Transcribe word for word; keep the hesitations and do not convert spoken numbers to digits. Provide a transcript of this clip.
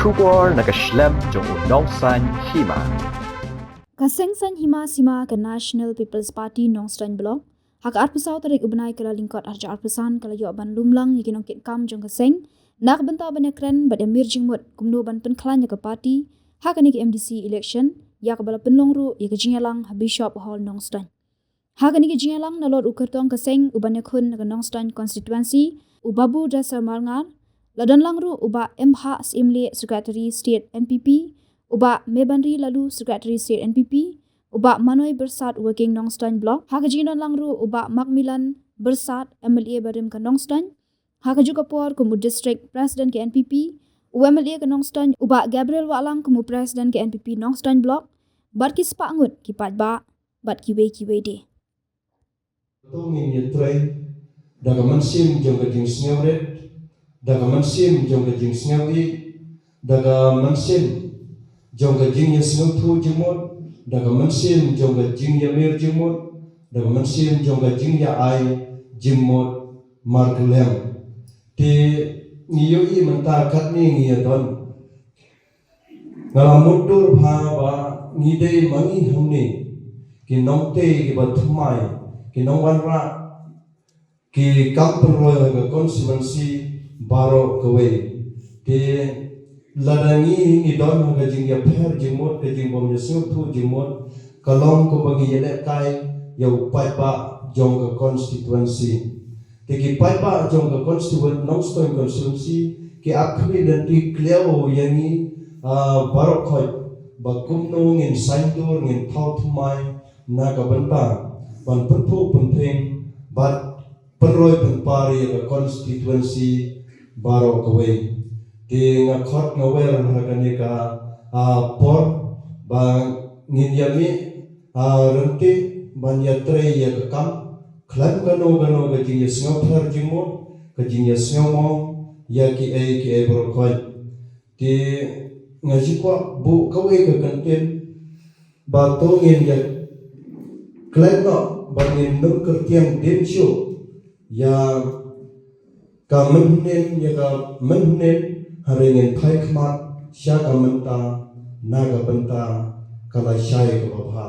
Khubor na ka shlem jong u Nongsaiñ Hima. Ka Seng Saiñ Hima Sima ka National People's Party Nongstoiñ Block, ha ka arphew saw tarik u bnai Kyllalyngkot arhajar arphew san ka la ïoh ban lum lang ïa ki nongkitkam jong ka seng na ka bynta ban ïakren bad ïamir jingmut kumno ban pynkhlaiñ ïa ka party ha kane ka M D C election, ïa kaba la pynlong ruh ïa ka jingïalang ha Bishop Hall Nongstoiñ. Ha kane ka jingïalang la lor u kyrtong ka seng uban ïakhun na ka Nongstoiñ constituency, u Babu Dresser Marngar, la don lang ruh u Bah M H Syiemlieh, Secretary State N P P, u Bah Mebanri Laloo, Secretary State N P P, u Bah Manoi Byrsat, Working Nongstoiñ Block. Ha ka jingdon lang ruh u Bah Macmillan Byrsat, M L A barim ka Nongstoiñ, ha kajuh ka por kum u District President ka N P P, u M L A ka Nongstoiñ u Bah Gabriel Wahlang kum u President ka N P P Nongstoiñ Block, bad ki spah ngut ki paidbah bad kiwei kiwei de. To ngin ïatrei da ka mynsiem jong ka jingsngewrit, da ka mynsiem jong ka jingsngewieit, da ka mynsiem jong ka jingïasngewthuh jingmut, da ka mynsiem jong ka jingïamir jingmut, da ka mynsiem jong ka jingïa-ai jingmut markylliang. Te ngi ïohi mynta katne ngi ïadon. Nga la mutdur bha ba ngi dei ma ngi hangne ki nongtei kiba thymmai, ki nongwanrah ki kam pynroi ha ka constituency baroh kawei. Te lada ngi ngi don ha ka jingïapher jingmut, ka jingbym ïasngewthuh jingmut, ka long kumba ngi ïalehkai ïa u paidbah jong ka constituency. Te ki paidbah jong ka constituen-, Nongstoiñ constituency ki ap khmih lynti khlieh ïa ngi, ah, baroh khoit ba kumno ngin saiñdur, ngin thaw thymmai na ka bynta ban pynphuh pynphieng bad pynroi pynpar ïa ka constituency baroh kawei. Te nga khot nga wer ha kane ka, ah, por ba ngin ïa mih, ah, ryntih ban ïatrei ïa ka kam khlem kano kano ka jingïasngewpher jingmut, ka jingïasngewmong ïa kiei kiei baroh khoit. Te nga shu kwah buh kawei ka kyntien ba to ngin ïa klet noh ba ngin nym kyrtiang dien shuh ïa ka mynhynnin, ïa ka mynhynnin, hynrei ngin phai khmat sha ka mynta na ka bynta ka lashai kaba bha.